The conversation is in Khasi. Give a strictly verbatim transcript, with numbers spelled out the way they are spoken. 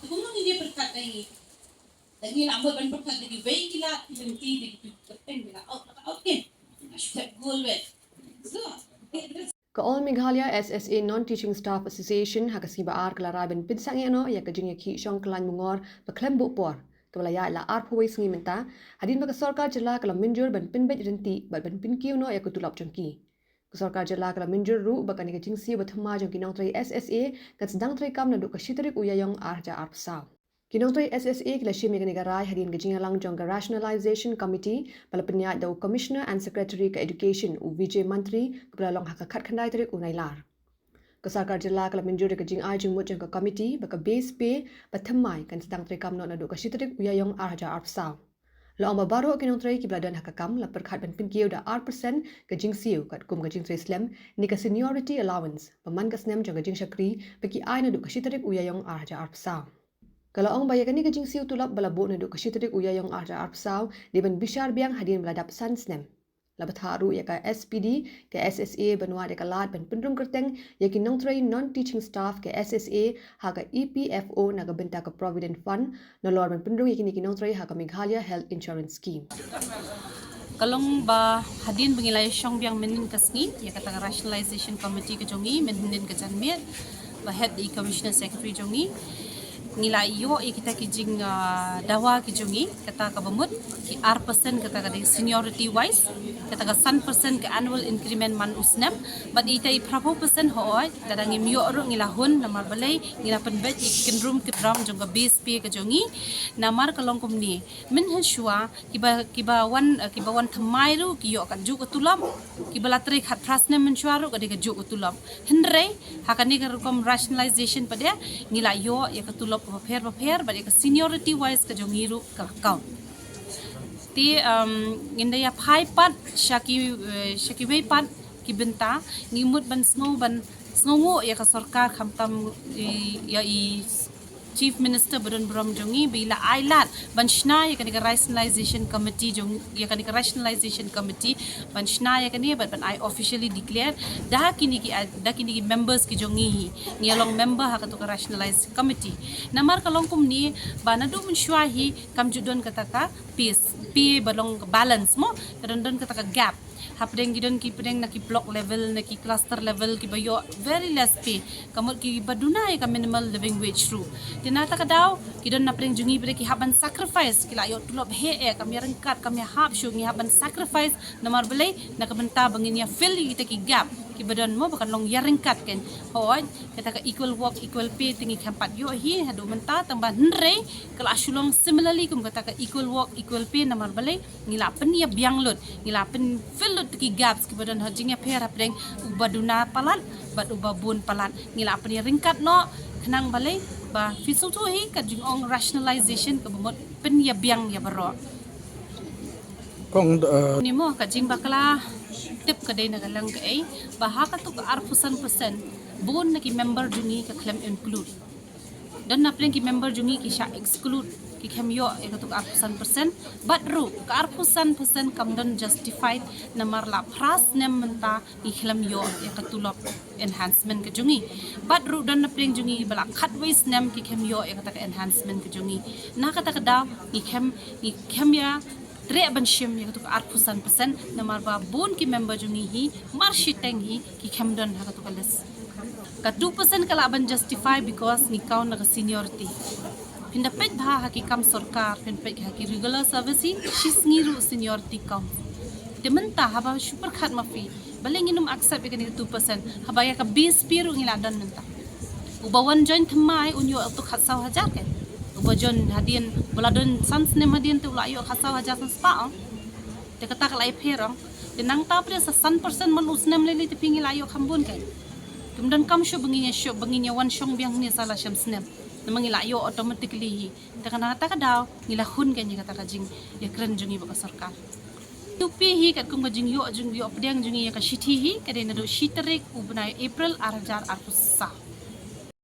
Kumno ngi ïa pyrkhat da ngi? Da ngi la mut ban pyrkhat da kiwei ki lad, ki lynti, da ki kyrteng, ki la out, la out, okay. Hashtag go away. So, Ka All Meghalaya S S A Non-Teaching Staff Association ha ka sngi Ba-ar ka la rai ban pynsangeh noh ïa ka jingïakhih shong khlaiñ mungor ba khlem buh por, kaba la ïaid la arphew wei sngi mynta, hadien ba ka sorkar jylla ka la mynjur ban pynbeit ryntih bad ban pynkiew noh ïa ka tulop jong ki. Ka sorkar jylla ka la mynjur ruh ba kane ka jingsiew ba thymmai jong ki nongtrei S S A kan sdang treikam naduh ka shi tarik u Ïaïong ar hajar arphew saw. Ki nongtrei S S A ki la shim ïa kane ka rai hadien ka jingïalang jong ka Rationalization Committee ba la pynïaid da u Commissioner and Secretary ka Education, u Vijay Mantri, kaba la long ha ka khatkhyndai tarik u Nailar. Ka sorkar jylla ka la mynjur ïa ka jingai jingmut jong ka committee ba ka base pay ba thymmai kan sdang treikam noh naduh ka shi tarik u Ïaïong ar hajar arphew saw. La ong ba baroh ki nongtrei kiba la don ha ka kam la pyrkhat ban pynkiew da ar percent ka jingsiew katkum ka jingtrei slem ne ka seniority allowance ba man ka snem jong ka jingshakri ba ki ai naduh ka shi tarik u Ïaïong ar hajar arphew saw. Ka la ong ba ïa kane ka jingsiew tulop ba la buh naduh ka shi tarik u Ïaïong ar hajar arphew saw dei ban bishar biang hadien ba la dap san snem. La bthah ruh ïa ka S P D ka S S A ban wad ïa ka lad ban pynrung kyrteng ïa ki nongtrei non-teaching staff ka S S A ha ka E P F O na ka bynta ka Provident Fund, nalor ban pynrung ïa kine ki nongtrei ha ka Meghalaya Health Insurance Scheme. Ka long ba hadien ba ngi la ïashong biang mynhynnin ka sngi ïa kata ka Rationalization Committee ka jong ngi, mynhynnin ka janmiet, ba head da i Commissioner Secretary jong ngi, ngi la ïoh ïa kita ki jing, ah, dawa ki jong ngi, kata kaba mut ki ar percent kata ka dei seniority wise, kata ka san percent ka annual increment man u snem, bad ita i phraphew percent hooid, lada ngim ïoh ruh ngi la hun, namar balei, ngi la pynbeit ïa ki kynrum kynram jong ka base pay ka jong ngi. Namar ka long kumne, mynhynshwa kiba, kiba wan, eh, kiba wan thymmai ruh ki ïoh kajuh ka tulop, kiba la trei khatphra snem mynshwa ruh ka dei kajuh ka tulop. Hynrei ha kane ka rukom rationalization pat de ngi la ïoh ïa ka tulop bapher bapher bad ïa ka seniority wise ka jong ngi ruh ka la khaw. Te, um, ngin da ïa phai pat sha ki, eh, sha kiwei pat ki bynta, ngi mut ban sngew, ban sngewnguh ïa ka sorkar, khamtam i, ïa i Chief Minister ba don burom jong ngi ba i la ai lad ban shna ïa kane ka Rationalization Committee jong, ïa kane ka Rationalization Committee, ban shna ïa kane bad ban ai officially declare da kine ki, da kine ki members ki jong ngi hi. Ngi ïa long member ha katu ka Rationalized Committee. Namar ka long kumne ba naduh mynshwa hi kam ju don kata ka pay, pay ba long balance mo, ka don, don kata ka gap. Hapdeng ki don ki pdeng na ki block level, na ki cluster level kiba ïoh very less pay. Ka mut kiba duna ïa ka minimal living wage ruh. Te na kata ka daw ki don na pdeng jong ngi pdeng ki hap ban sacrifice, ki la ïoh tulop heh eh, kam ïa ryngkat, kam ïa hap shuh, ngi hap ban sacrifice. Namar balei? Na ka bynta ba ngin ïa fill ïa kita ki gap kiba don mo, ba kan long ïa ryngkat kan. Hooid, kata ka equal work, equal pay te ngi khlem pat ïoh hi haduh mynta, tang ba hynrei ka la shu long similarly kum kata ka equal work, equal pay, namar balei? Ngi la pynïabiang lut, ngi la pynfill lut ki gaps kiba don ha jingïapher hapdeng uba duna palat bad uba bun palat. Ngi la pynïaryngkat noh, khnang balei? Ba phi sngewthuh hi ka jingong rationalization kaba mut pynïabiang ïa baroh. Kong, eh, ni mo ka jingbakla tip ka dei na ka liang kaei, ba ha katu ka arphew san percent bun na ki member jong ngi ka khlem include. Don na pdeng ki member jong ngi ki shah exclude, ki khlem ïoh ïa katu ka arphew san percent. Bad ruh ka arphew san percent kam don justified namar la phra snem mynta ngi khlem ïoh ïa ka tulop enhancement ka jong ngi. Bad ruh don na pdeng jong ngi ba la khatwei snem ki khlem ïoh ïa kata ka enhancement ka jong ngi. Na kata ka daw ngi khlem, ngi khlem ïa treh ban shim ïa katu ka arphew san percent namar ba bun ki member jong ngi hi mar shiteng hi ki khlem don ha katu ka list. Ka two percent ka lah ban justify because ngi count na ka seniority. Phin da peit bha ha ki kam sorkar, phin peit ha ki regular service hi, shi sngi ruh seniority count. Te mynta haba shu pyrkhat ma phi, balei ngin ym accept ïa kane ka two percent? Haba ïa ka base pay ruh ngi la don mynta. Uba wan join thymmai un ïoh tu khatsaw hajar kan. Uba join hadien, ba la don san snem hadien te u la ïoh khatsaw hajar san spah ong. Te kata ka la ïapher ong. Te nangta pdeng sa san percent man u snem lei lei te phi ngi la ïoh kham bun kan. Kim don kam shuh ba ngin ïa shuh, ba ngin ïa wan shong biang hangne sa la shem snem. Namar ngi la ïoh automatically hi. Te kane kata ka daw ngi la hun kan ïa kata ka jingïakren jong ngi bad ka sorkar. Tupi hi katkum ka jingïoh, jingïoh pdiang jong ngi ïa ka shithi hi, ka dei naduh shi tarik u bnai April ar hajar arphew saw.